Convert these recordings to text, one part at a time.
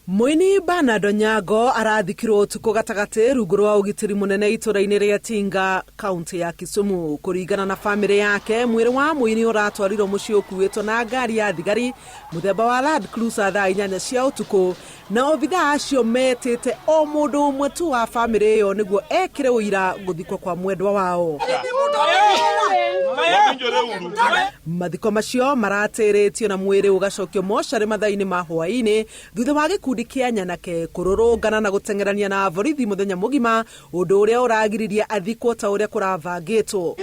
Mũini Bernard Onyango arathikirwo ũtukũ gatagatĩ rungu rwa ũgitĩri mũnene itũra-inĩ rĩa Tinga, kaunti ya Kisumu. Kũringana na famĩlĩ yake, mwĩrĩ wa mũini ũratwarirwo mũciĩ ũkuĩtwo na ngari ya thigari mũthemba wa Land Cruiser thaa 8 cia ũtukũ, na obithaa acio metĩte o mũndũ ũmwe tu wa famĩlĩ ĩyo nĩguo ekĩre ũira gũthikwo kwa mwendwa wao. Mathiko macio maratĩrĩtio na mwĩrĩ ũgacokio mocarĩ mathaa-inĩ ma hwaĩ-inĩ thutha wa gĩkundi kĩa nyanake kũrũrũngana na gũteng'erania na borithi mũthenya mũgima, ũndũ ũrĩa ũragiririe athikwo ta ũrĩa kũrabangĩtwo.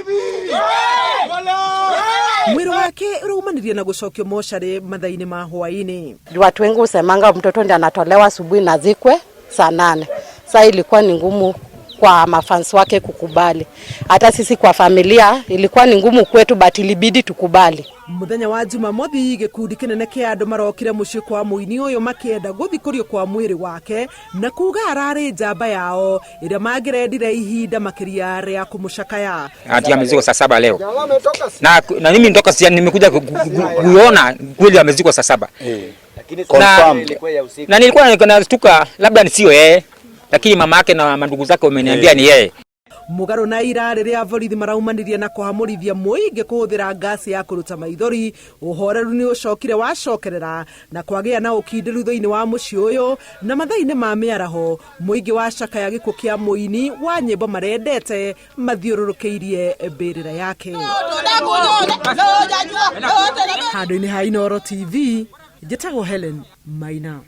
Mwĩrĩ wake ũraumanirie na gũcokio mocarĩ mathaa-inĩ ma hwaĩ-inĩ. Watu wengi husemanga mtoto ndiye anatolewa asubuhi na azikwe saa 8. Saa ilikuwa ni ngumu kwa mafans wake kukubali. Hata sisi kwa familia ilikuwa ni ngumu kwetu, but ilibidi tukubali. Mũthenya wa Jumamothi, gĩkundi kĩnene kĩa andũ marokire mũciĩ kwa mũini ũyũ makĩenda gũthikũrio kwa mwĩrĩ wake na kuga ararĩ njamba yao ĩrĩa mangĩrendire ihinda makĩria rĩa kũmũcakaya. Ati amezikwa saa 7 leo. Na mimi ndoka si nimekuja kuona kweli amezikwa saa 7. Na nilikuwa nastuka labda ni sio yeye, lakini mama yake na mandugu zake wameniambia ni yeye. Mũgarũ na ira rĩrĩa borithi maraumanirie na kũhamũrithia mũingĩ kũhũthĩra ngasi ya kũruta maithori, ũhoreru nĩ ũcokire wacokerera na kwagĩa na ũkindĩru thĩinĩ wa mũciĩ ũyũ, na mathaa-inĩ ma mĩaraho mũingĩ wa cakaya gĩkuũ kĩa mũini wa nyĩmbo marendete mathiũrũrũkĩirie mbĩrĩra yake. Handũ-inĩ ha Inooro TV, njĩtagwo Helen Maina.